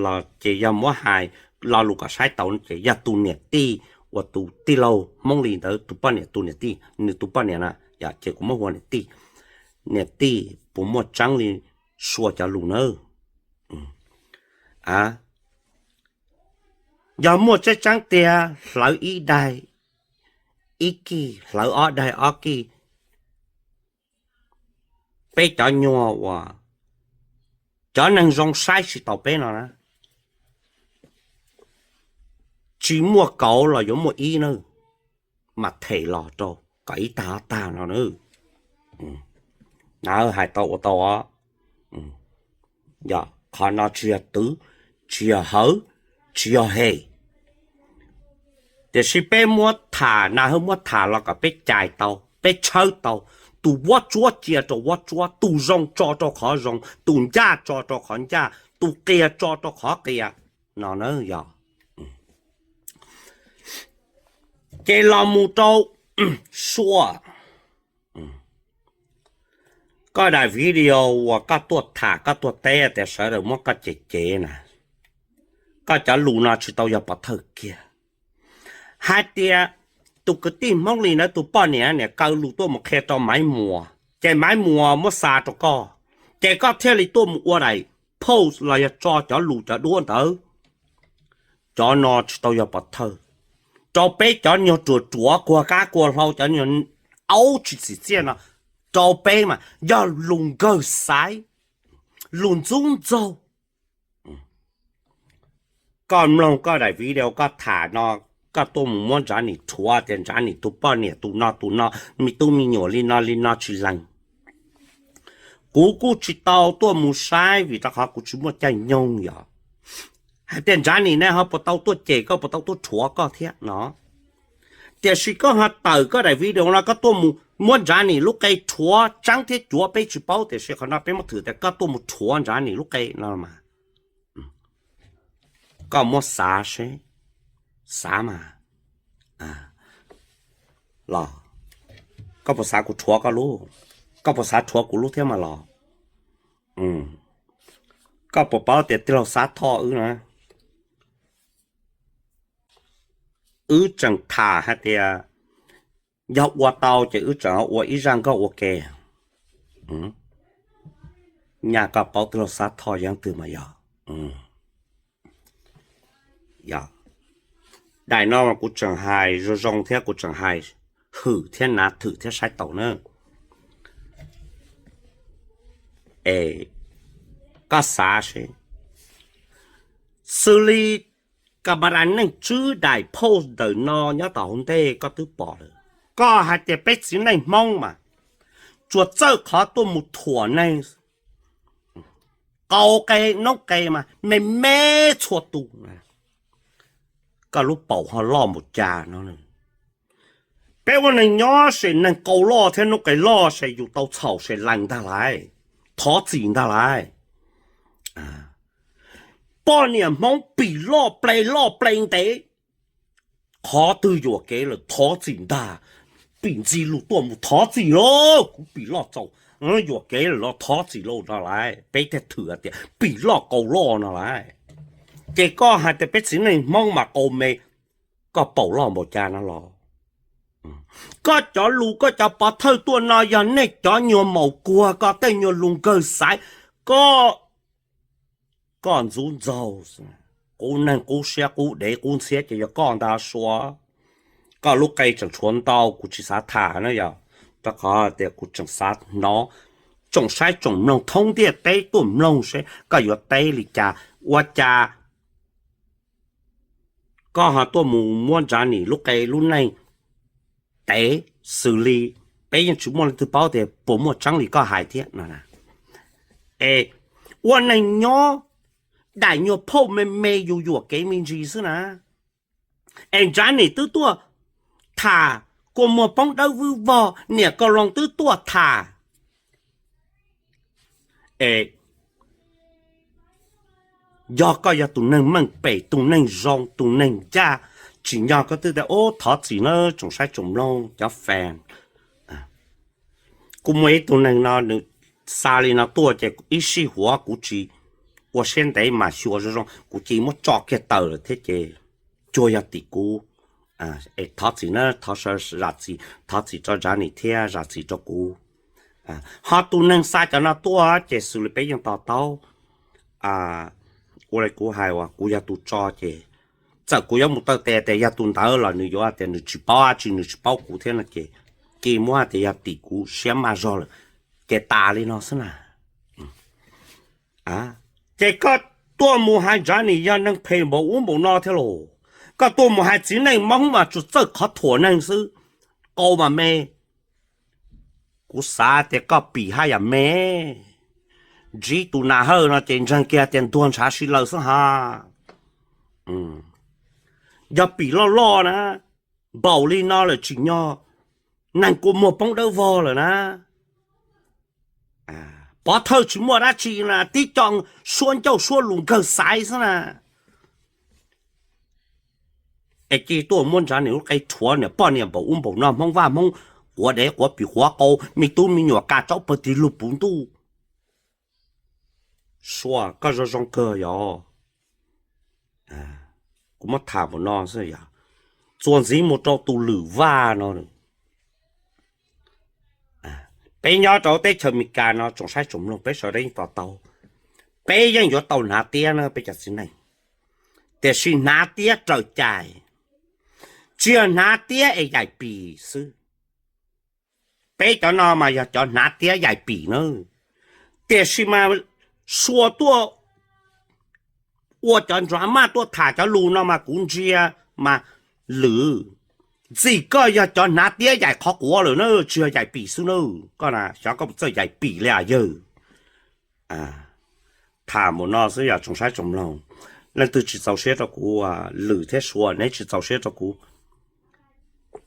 los ces yog muab hais lo lus kom saib taus ces yog tus niam tij uas tus tij laug Hmoob Lis ntawd tus poj niam, tus niam tij, nws tus poj niam na, ces kuv muab hu ua niam tij. Niam tij puas muaj tseeb li Sua cov lus nawb? Yog muaj tseeb tseeb tiag hlawv ib daig ib kij, hlawv ob daig ob kij, peb cov nyuag uas cov neeg zoo saib tsis taus peb no na, tsis muaj kauv los yuav muaj ib na, mas them los rau kom ib tag ob tag no na. Na hais tau ua tau os. Yog qhov no tsis yog twv, tsis yog hawv, tsis yog hem, tiam sis peb muab tham, na hawb muab tham los kom peb cais tau, peb tshawb tau, tus vuab tsuab cia rau vuab tsuab, tus zoo tso rau qhov zoo, tus ncaj tso rau qhov ncaj, tus qias tso rau qhov qias no na. Yog ces los mus rau Sua, koj daim video uas koj tuaj tham koj tuaj teb tias sawv daws muab koj cem cem na, koj cov lus no tsis tau yog pov thawj kiag. Hais tias tus kwv tij Hmoob Lis ntawd tus poj niam niam kaw lus tuaj mus qhia rau Maiv Muas, ces Maiv Muas muab xa rau koj, ces koj thiaj li tuaj mus ua daim post los yog tso cov lus cov duab ntawd. Cov no tsis tau yog pov thawj. Rau peb cov nyuag ruam ruam kuag kab kuag hlau, cov nyuag aub tsis txim txiaj no, rau peb mas yog lus nkawg xaiv, lus ntxub ntxaug. Koj mloog koj daim video koj tham no, koj tuaj mus muab Ntsab Nim rhuav tias Ntsab Nim tus poj niam tus no tus no, me tub me nyuam li no li no tsis lees. Kuv kuj tsis tau tuaj mus saib vim rau qhov kuv tsis muaj caij nyoog yom. Hais tias Ntsab Nim ne ho puas tau tuaj cem koj, puas tau tuaj rhuav koj thiab no. Tiam sis koj ho tawm koj daim video no koj tuaj mus muab Ntsab Nim lub qe rhuav tseeb thiab cuav peb tsis paub, tiam sis qhov no peb muab thwm tias koj tuaj mus rhuav Ntsab Nim lub qe no mas. Koj muab xav seb, xav mas los, koj puas xav kuv rhuav koj lub, koj puas xav rhuav kuv lub thiab mas los? Koj puas paub tias tij laug Xav Thoj wb na, wb tseem tham hais tias yog ua tau ces wb tseem ua ib zaj nkauj ua ke. Nyaj koj paub tij laug Xav Thoj yog leej twg mas yog. Daim no mas kuv tseem hais zoo zoo thiab kuv tseem hais hwm thiab nav thwm thiab saib taus na. Es koj xav seb, xws li ka ma da neej tswb daim post ntawm no nyob tom hauv ntej koj twb pom lawm. Koj hais tias peb txiv neej Hmoob mas tsuas txawj qhov tuaj mus thuam neeg, qau qe noob qe mas me me txhua tus. Koj lub paum ho loj npaum cas no. Peb ua neeg nyob ces neeg qau loj thiab noob qe loj ces yus tau txhaum ces lees ntag lauj, thov txim ntag lauj. Poj niam Hmoob pim loj ple loj ple ntev, qhov twg yuam kev lawm thov txim ntag. Pim ntxi lus tuaj mus thov txim lauj, kuv pim loj txaus, yuam kev lawm los thov txim lauj no lauj. Peb thiaj thwm tias pim loj qau loj no lauj. Ces koj hais tias peb txiv neej Hmoob mas qau me, koj paum loj npaum cas no los? Koj cov lus koj cov pov thawj tuaj no yog nej cov nyuag maum kuag koj tej nyuag lus nkawg xaiv, koj, koj ntxub ntxaug, qub neeg qub siab qub dev qub ntxhiab ces yog koj ntag Sua. Koj lub qe tseem tshuav ntau kuv tsis xav tham na yog, rau qhov tias kuv tseem xav hnov, tsoom saib tsoom mloog thoob ntiaj teb tuaj mloog seb koj yuav teb li cas, ua cas koj ho tuaj mus muab Ntsab Nim lub qe lub neej tev xws li peb yeej tsis muaj leej twg paub tias puas muaj tseeb li koj hais thiab no. Es ua neeg nyob, daim nyuag phauj me me yus yuam kev me ntsis xwb na. Es Ntsab Nim twb tuaj tham, kua muag poob dawb vwb vog, niam Kaus Loos twb tuaj tham. Es yog koj yog tus neeg meej pem, tus neeg zoo, tus neeg ncaj, tsim nyog koj twb tias ub thov txim na tsoom saib tsoom mloog cov fan. Kuv muaj ib tug neeg no nws xa li no tuaj ces ib sij huam kuv tsis ua siab ntev mas xyuas zoo zoo, kuv cia li muab tso kiag tawm lawm thiab ces cuag yog tim kuv. Es thov txim na, thov zam txim, thov txim rau Johnny thiab zam txim rau kuv. Ho tus neeg xa cov no tuaj ces xws li peb yeej to taub. Ua li kuv hais uas kuv yog tus tso ces txawm kuv yuav mus taw tes tias yog tus ntawd los nws yuav tias nws tsis paub dab tsi, nws tsis paub kuv thiab no ces cia li muab hais tias yog tim kuv siab maj zog lawm, ces tas li no xwb na. Ces koj tuaj mus hais Johnny yog neeg phem npaum ub npaum no thiab los, koj tuaj mus hais txiv neej Hmoob mas tsuas txawj qhov thuam neeg xwb, qau mas me. Kuv xav tias koj pim haj yam me, ntsib tus Nas Hawj no ces ntseeg kiag tias ntuag ntshav si lawm xwb ha. Yog pim loj loj na, npaum li no lawm tsim nyog neeg kua muag poob dawb vog lawm na. Pov thawj tsis muaj dab tsi na, tib co suab ncauj suab lus nkawg xaiv xwb na. Es cia li tuaj muab Johnny lub qe rhuav niam poj niam npaum ub npaum no, Hmoob Vaj Hmoob, quav dev quav pim quav qau, me tub me nyuam ka tsaub pawg tig lug puv ntuj. Sua, koj zoo zoo kawg yog. Kuv muab tham npaum no xwb yog, txuas ntxiv mus rau tus Lwm Vaj no. Peb nyob rau teb chaws Amelikas no tsoom saib tsoom mloog peb sawv daws yeej to taub, peb yeej yuav tau hnav tiab na peb cov txiv neej, tiam sis hnav tiab raws cai, tsis yog hnav tiab es yaim pim xwb. Peb cov no mas yog cov hnav tiab yaim pim na, tiam sis mas Sua tuaj ua cov drama tuaj tham cov lus no mas kuv ntsia mas Lwm, ntxim koj yog cov hnav tiab yaim qhov quav lawm na, tsis yog yaim pim xwb na. Koj na xyov koj puas txawj yaim pim li as yawg. Tham mus no xwb yog tsoom saib tsoom mloog, leej twg tsis txaus siab rau kuv, Lwm thiab Sua neb tsis txaus siab rau kuv,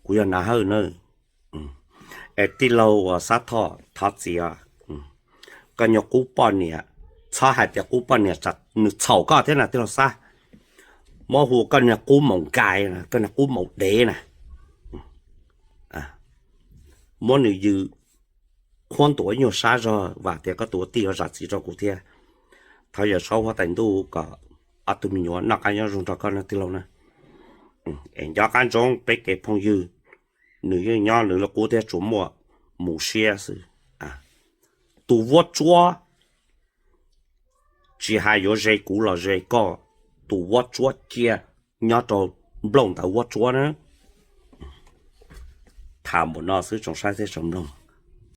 kuv yog Nas Hawj na. Es tij laug Xab Thoj thov txim, koj niag qub poj niam, txhob hais tias qub poj niam tsam nws txhaum koj thiab na tij laug Xab. Muab hu koj niag qub maum nkais, koj niag qub maum dev na. Muab nws yws qhuab ntuas nyuag sab zog, vam tias koj tus ua tij yuav zam txim rau kuv thiab. Thov Yawm Saub Huab Tais Ntuj kom ob tug me nyuam noj qab nyob zoo nrog koj na tij laug na. Es nco qab ntsoov peb kev phooj ywg, nws yeej nyob nws li qub thiab tsuas muaj mus siab xwb. Tus vuab tsuab, tsis hais yuav ze kuv los ze koj, tus vuab tsuab cia nyob rau nplooj ntawd vuab tsuab na. Tham npaum no xwb tsoom saib thiab tsoom mloog.